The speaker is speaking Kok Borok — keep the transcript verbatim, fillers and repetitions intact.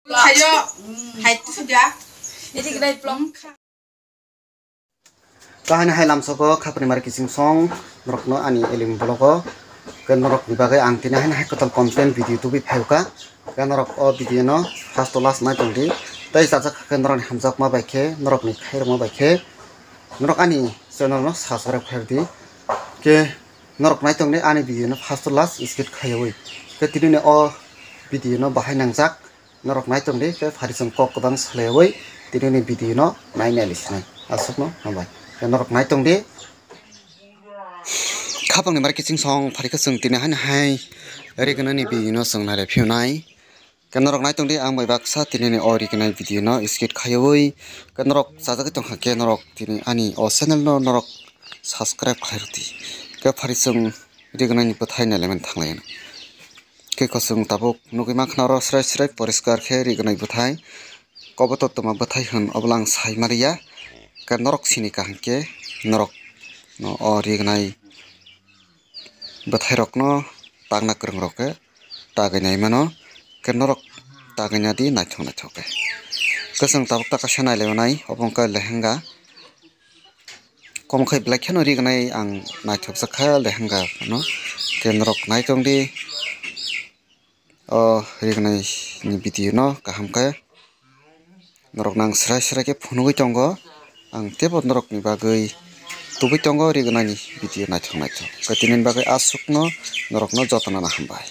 Hayo, hai tu sudah. Ini kena plong. Kahani hai lamsoko khapni mari kising song norokno ani elim blogo ke norokni bagwi ang tini hai hai kotor content video tubui phaiyuka ke norok o video no first to last nai tongdi tei chajak khe norokni hamjakma bai khe norokni khairokma bai khe norok ani channel no subscribe khairdi ke norok nai tongdi ani video no first to last skip khaiwi ke tini o video no bahai nangjak. Norok nai tongdi, tei phari chwng kok kwbang salaiwi tini ni video no nai nai sinai. Aswkno hambai. Tei norok nai tongdi. Khapangni mari kiching song phari khe chwng tini hani hai rignani video no chwng nai phiyunai. Ke norok nai tongdi ang bai baksa tini ni o rignai video no skip khaiwi. Ke norok chajagwi tongkha ke norok tini ani o channel no norok subscribe khlai rwdi. Ke phari chwng rignani bwthai nai lemani thanglai. Khe kwchwng tabuk nugwi mankha oro srai srai poriskar khe rignai bwthai. Koboto twma bwthai hwn obo lang sai maliya. Khe norok sini kaham khe norok no o rignai bwthai rokno tangna kwrwng rok khe tagwi nai mano. Khe norok tagwi nadi naithok naithok khe. Kwchwng tabuk ta kaisa nai lai manai obo wngkha lehenga. Kom khai belai kheno rignai ang naithokjak kha lehenga phano. Khe norok nai tongdi o rignai ni video no kaham khe norok nang srai srai khe phunugwi tongo. Ang teibo norokni bagwi tubui tongo rignani video naithok naithok. Khe tini bagwi aswkno norokno jotono hambai.